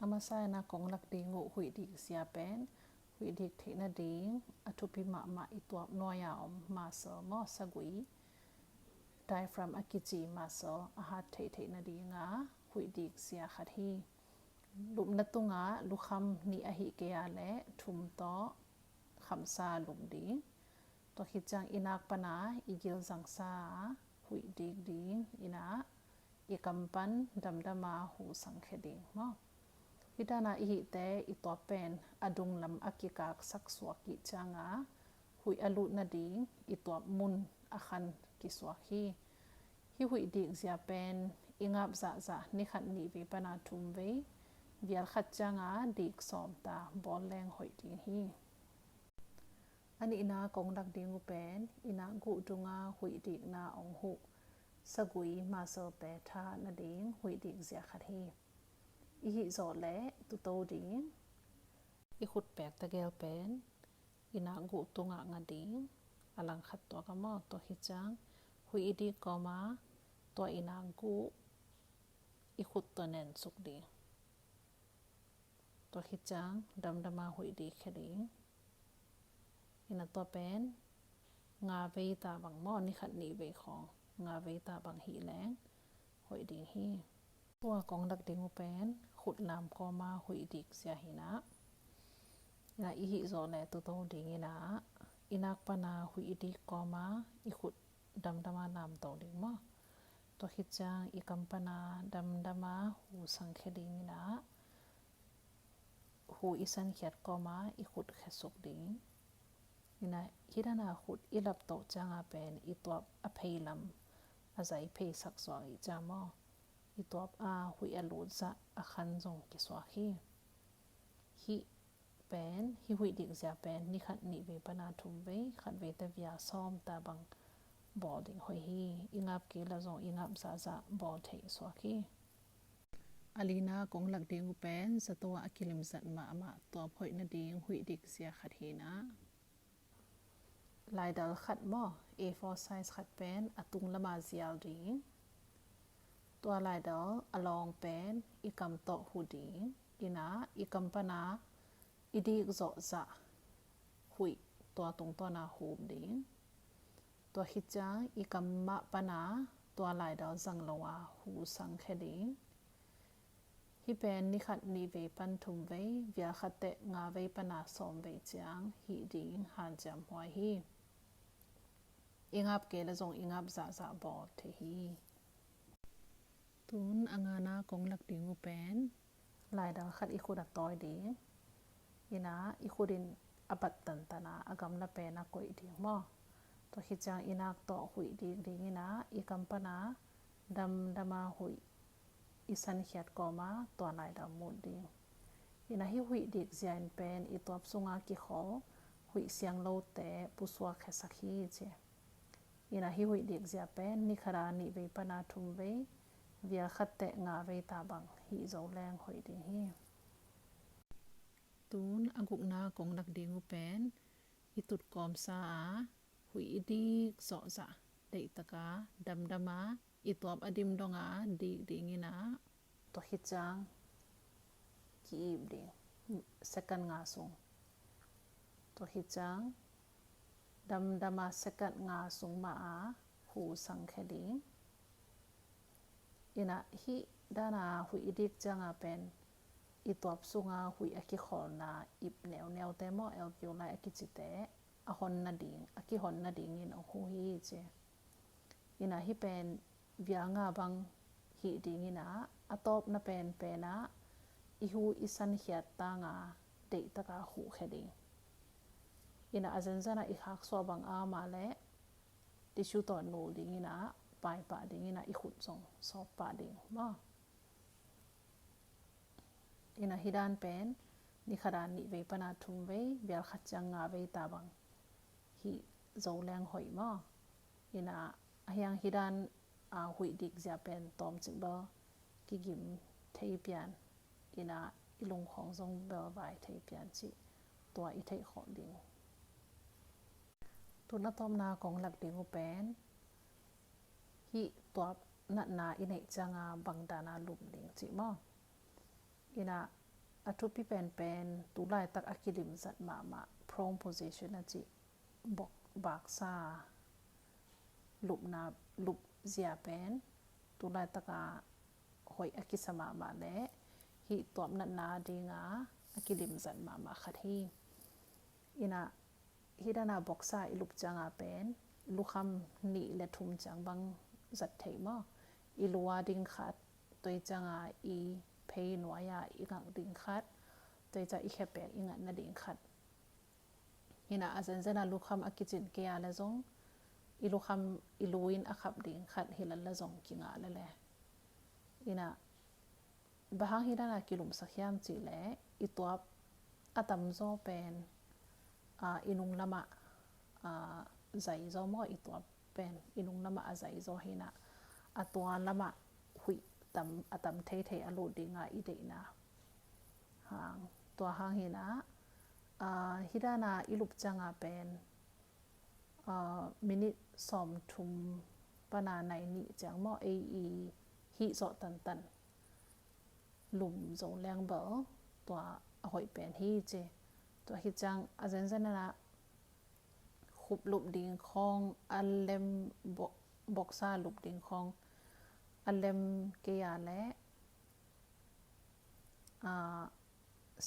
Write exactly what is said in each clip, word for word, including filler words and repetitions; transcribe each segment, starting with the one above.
A masa in ah kong lak ding uh huih dik zia pen huih dik theih nading a thupi mahmah i tuap nuai-a om muscle maw, sagui, diaphragm a kici muscle a hat theihtheih nadinga huih dik zia khat hi. Lupna tungah lukham nih ahih kei a leh thum tawh khamsa lup ding. Tua khit ciang i nak pana i gilzangsa huih dik ding in ah i kam pan damdama hu sangkhia ding maw. Hih dana i hihte i tuap pen a dunglam a kikaksak suak ih cianga huih a lut nading i tuap mun a khan kisuak hi. Hih huih dik zia pen i ngap zahzah ni khat nih vei pana thum vei, vial khat cianga dik sawm ta bawl leng hoih ding hi. A nihna kong lak ding uh pen i nak guh dunga huih dikna ong huh sagui muscle-te tha nading huih dik zia khat hi. I hih zawh leh tuto ding. I khut pek tegel pen i nak guh tungah nga ding. A langkhat tuak a maw, tua khit ciang huih i dik kawma tua i nak guh i khut tawh nensuk ding. Tua khit ciang damdama huih dik khia ding. In ah tua pen nga vei ta bang maw, ni khat nih vei khawng nga vei ta bang hih leng hoih ding hi. Tua kong lak ding uh pen khut lam kawma huih dik zia hi in ah. In ah i hih zawh leh tuto ding in ah i nak pana huih i dik kawma i khut damdama namto ding maw. Tua khit ciang i kam pana damdama hu sangkhia ding in ah hu i sankhiat kawma i khut khesuk ding. In ah hih dana khut i laptoh cianga pen i tuap a pheilam a zai pheisak suak ih ciang maw, i tuap a huih a lut zah a khan zong kisuak hi. Hih pen, hih huih dik zia pen ni khat nih vei pana thum vei, khat vei te vial sawm ta bang bawl ding hoih hi. I ngap kei leh zong i ngap zahzah bawl theih suak hi. A lina kong lak ding uh pen zato ah a kilimzat mahmah tuap hoih nading huih dik zia khat hi in ah. Laidal khat maw, A four size khat pen a tung lama zial ding. Tua laidal a lawng pen i kam tawh hu ding. In ah i kam pana i dik zawh zah huih tua tungtawna hup ding. Tua khit ciang i kam mah pana tua laidal zang lo a hu sangkhia ding. Hih pen ni khat nih vei pan thum vei, vial khat teh nga vei pana sawm vei ciang hih ding hanciam huai hi. I ngap kei leh zong i ngap zahzah bawl thei hi. Tun a ngana kong lak ding uh pen laidal khat i khut a tawi ding. In ah i khut in a bat tantana a gamla pen a koih ding maw. Tua khit ciang i nak tawh huih dik ding in ah i kam pana damdama huih i sankhiat kawma tua laidal mut ding. In ah hih huih dik zia in pen i tuap sunga kikhol huih sianglote pusuak khiasak hi ci. In ah hih huih dik zia pen ni khata nih vei pana thum vei, vial khat teh nga vei ta bang hih zo leng hoih ding hi. Tun a gukna kong lak ding uh pen i tut kawmsa a huih i dik zawh zah deihtaka damdama i tuap a dim donga dik ding in ah tua khit ciang ki-ip ding, second nga sung. Tua khit ciang damdama second nga sung mah a hu sangkhia ding. In ah hih dana huih i dik cianga pen i tuap sunga huih a kikholna ip neuneute maw, alveoli a kicite a hon nading, a kihon nadingin ong hu hi ci. In ah hih pen vial nga bang hih ding in ah a tawpna penpen ah i hu i sankhiat tanga deihtaka huhkhia ding. In ah a zenzen ah i khaksuah bang a om a leh tissue tawh nul ding in ah paipah ding in ah i khut zong sawppah ding maw. In ah hih dan pen ni khata nih vei pana thum vei, vial khat ciang nga vei ta bang hih zo leng hoih maw. In ah a hiang hih dan a huih dik zia pen tawmcik bel kigim thei pian, in ah i lungkhawng zong bel vai thei pian cih tua i theih khawh ding. Tun a tawpna kong lak ding uh pen hih tuap natna i neih cianga bang dana lum ding cih maw. In ah A thupi penpen tulaitak a kilimzat mahmah prone position a cih bok baksa lupna lupzia pen tulaitaka hoih a kisa mahmah le hih tuap natna dinga a kilimzat mahmah khat hi. Inah hih dana boksa i lup cianga pen lukham nih le thum ciang bang zat theih maw? I lua ding khat, tua cianga i phei nuaia i ngak ding khat, tua ciang i khepek i ngatna ding khat. Hinah a zenzena lukham a kicin kei a le zong i lukham i luin a khap ding khat hi lala zong kingah lele. Inah bang hang hih dana kilumsak hiam cihleh i tuap a tamzaw pen i nung lamah zaizaw maw? I tuap pen i nung lamah a zaizaw hinah a tua lamah huih tam a tam theithei a lut dinga i deihna hang. Tua hang hinah hih dana i lup cianga pen minit sawmthum pana nai nih ciang maw, ei i hih zawh tantan lum zo leng bel tua a hoih pen hi ci. Tua hi ciang a zenzenena khup lup ding khawng a lem boksa lup ding khawng a lem kei a le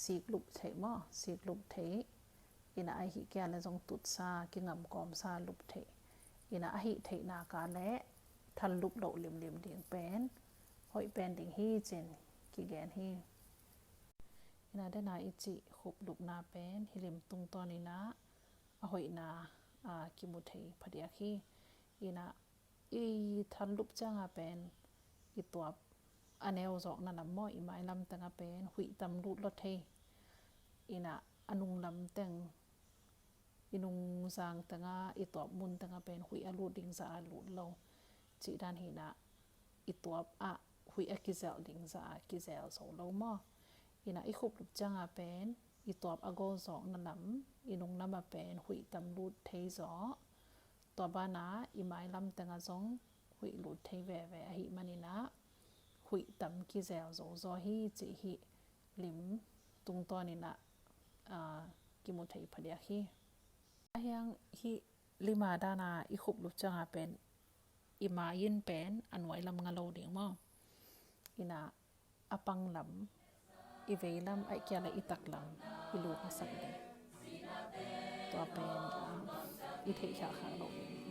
sik lup theih maw? Sik lup theih. Inah a hih kei a le zong tutsa kingam kawmsa lup theih. Inah a hih theih naka le thal lup loh limlim ding pen hoih pen ding hi cin kigen hi. Inah dena i cih khup lupna pen hi lim tungtawn inah a hoihna kimu thei phadiak hi. Inah i thal lup cianga pen i tuap a neu zawkna nam maw, i mailam tenga pen huih tam lut lo thei. Inah a nunglam teng i nungzang tenga i tuap mun tenga pen huih a lut ding zah a lut lo. Cih dan hinah i tuap ah huih a kizelh ding zah a kizel zo lo maw? Inah i khup lup cianga pen i tuap a gol zawkna nam i nung lama pen huih tam lut thei zaw. Tua bana i mailam tenga zong huih lut thei veve ahih maninah huih tam kizel zo zaw hi cih hih lim tungtawn inah kimu thei phadiak hi. Ahiang hih lima dana i khup lup cianga pen i mai in pen a nuailam nga lo ding maw? Inah a panglam, i veilam, ahih kei a le i taklam i luk a sak ding. Tua pen i theihkhiah khak loh ding.